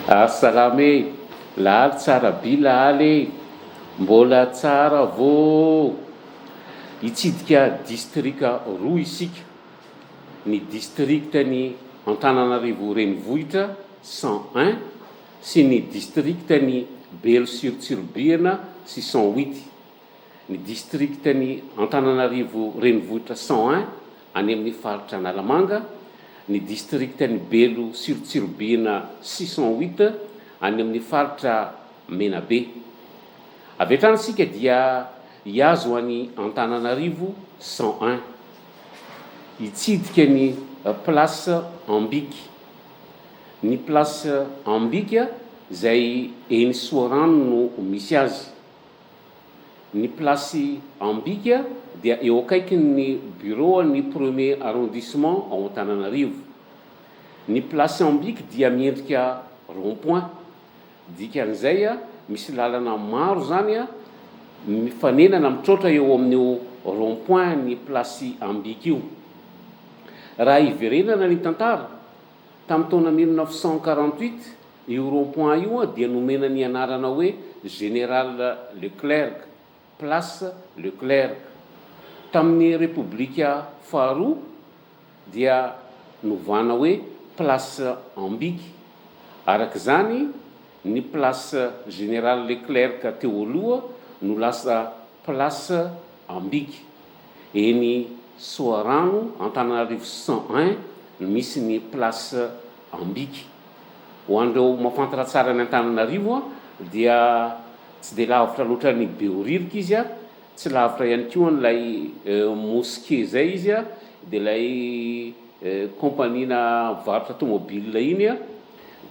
Assalama e! Lahaly tsara by lahaly e! Mbola tsara vô! Hitsidika distrika roa isika, ny distriktan'i Antananarivo Renivohitra, 101, sy ny distriktan'i Belo sur Tsiribihina sy 108. Ny distriktan'i Antananarivo Renivohitra 101 any amin'ny faritra Analamanga, ny distriktan'i Belo sur Tsiribihina 608 any amin'ny faritra Menabe. Avy hatrany isika dia hihazo an'i Antananarivo 101. Hitsidika ny Place Ambiky. Ny Place Ambiky izay eny Soarano no misy azy. Ny Place Ambika dia eo akaikin'ny bureau an'ny premier arrondissement ao Antananarivo. Ny Place Ambiky dia miendrika rond point. Dikan'izay misy lalana maro izany mifanena na mitroatra eo amin'io rond point ny Place Ambiky io. Raha hiverenana ny tantara, tamin'ny taona 1948, Io rond point io dia nomena ny anarana hoe Général Leclerc, Place Leclerc. Tamin'ny Repoblika faharoa dia novana hoe Place Ambiky. Araka izany, ny Place Général Leclerc teo aloha no lasa Place Ambiky. Eny Soarano, Antananarivo 101 no misy ny Place Ambiky. Ho an'ireo mahafantatra tsara an'i Antananarivo dia tsy dia lavitra loatra an'i Behoririka izy, tsy lavitra ihany koa an'ilay mosquée izay izy, dia ilay compagnie-na mivarotra tomobile iny,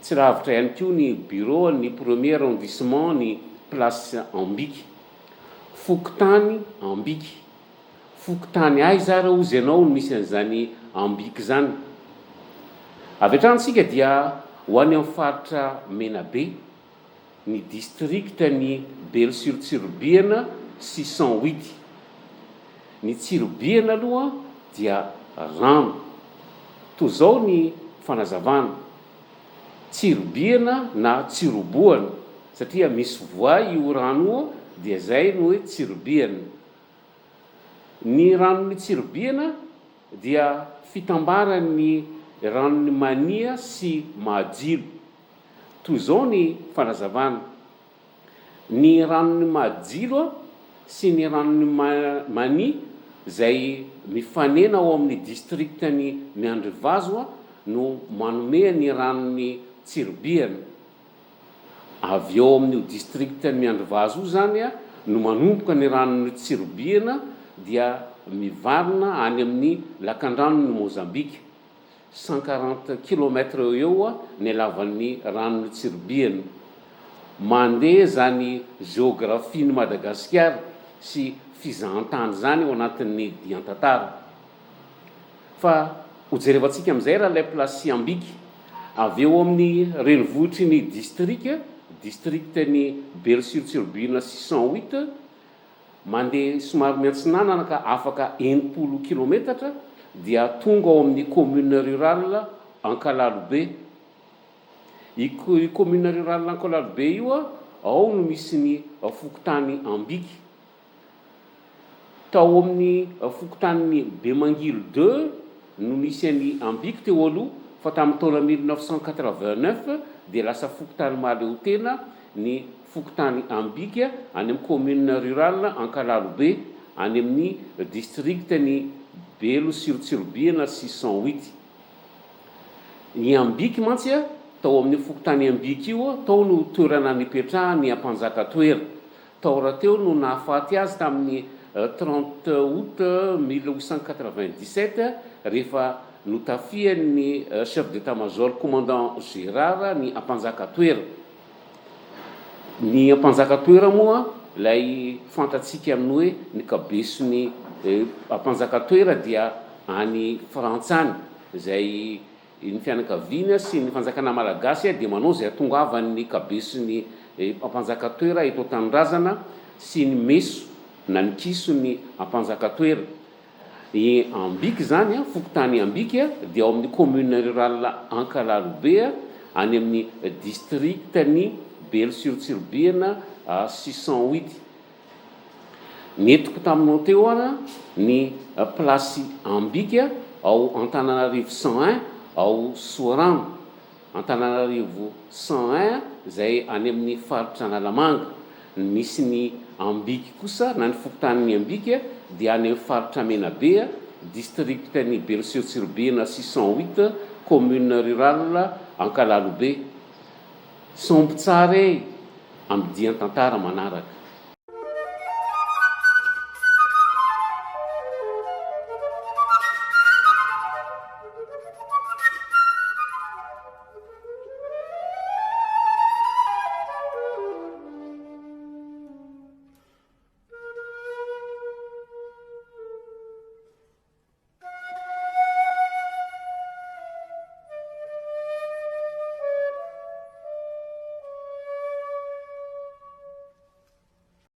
tsy lavitra ihany koa ny bureau an'ny premier arrondissement ny place Ambiky. Fokontany Ambiky. Fokontany aiza ary hozy ianao no misy an'izany Ambiky izany? Avy hatrany isika dia ho any amin'ny faritra Menabe, ny distriktan'i Belo sur Tsiribihina sy 108. Ny Tsiribihina aloha dia rano. Toa izao ny fanazavana, Tsiribihina na Tsirobohana, satria misy voay io rano io dia izay no hoe Tsiribihina. Ny ranon'i Tsiribihina dia fitambaran'ny ranon'i Mania sy Mahajilo. Toy izao ny fanazavana, Ny ranon'i Mahajilo sy ny ranon'i Mania izay mifanena ao amin'ny distrikan'i Miandrivazo no manome ny ranon'i Tsiribihina. Avy eo amin'io district-n'i Miandrivazo io izany no manomboka ny ranon'i Tsiribihina dia mivarina any amin'ny lakandranon'i Mozambika. 140 kilomètres eo ho eo ny halavan'ny ranon'i Tsiribihina. Mandeha izany jeografian'i Madagasikara sy fizahantany izany ao anatin'ny dian-tantara. Fa hojerevantsika amin'izay raha ilay place Ambiky, avy eo amin'ny renivohitry ny distrika, districtn'i Belo sur Tsiribihina 608, mandeha somary miantsinanana ka afaka 60 kilometatra dia tonga ao amin'ny commune rurale Ankalalobe. Io commune rurale Ankalalobe io ao no misy ny fokontany Ambiky. Tao amin'ny fokontanin'i Bemangilo ii no nisy an'i Ambiky teo aloha fa tamin'ny taona 1989 dia lasa fokontany mahaleotena ny fokontany Ambiky any amin'ny commune rurale Ankalalobe any amin'ny district-n'i Belo sur Tsiribihina 608. Ny Ambiky mantsy tao amin'io fokontany Ambiky io tao no toerana nipetrahan'ny Ampanjaka Toera. Tao rahateo no nahafaty azy tamin'ny 30 août 1897 rehefa notafihan'ny chef d'état-major commandant Gérard ny Ampanjaka Toera. Ny Ampanjaka Toera moa ilay fantatsika amin'ny hoe ny kabeson'ny Ampanjaka Toera dia any Frantsa any izay Ny fianakaviana sy ny fanjakana malagasy dia manao izay hatongavan'ny kabeson'ny Ampanjaka Toera eto an-tanindrazana sy ny meso na ny kison'ny Ampanjaka Toera. I Ambiky izany, fokontany Ambiky, dia ao amin'ny commune rurale Ankalalobe. any amin'ny district-n'i Belo sur Tsiribihina 608. Nentiko taminao teo ara ny place Ambika ao Antananarivo 101 ao Soarano. Antananarivo 101 izay any amin'ny faritra Analamanga. Ny misy ny Ambiky kosa na ny fokontanin'i Ambiky dia any amin'ny faritra Menabe, district-n'i Belo sur Tsiribihina 608, commune rurale Ankalalobe. Somby tsara e! Amin'ny dian-tantara manaraka.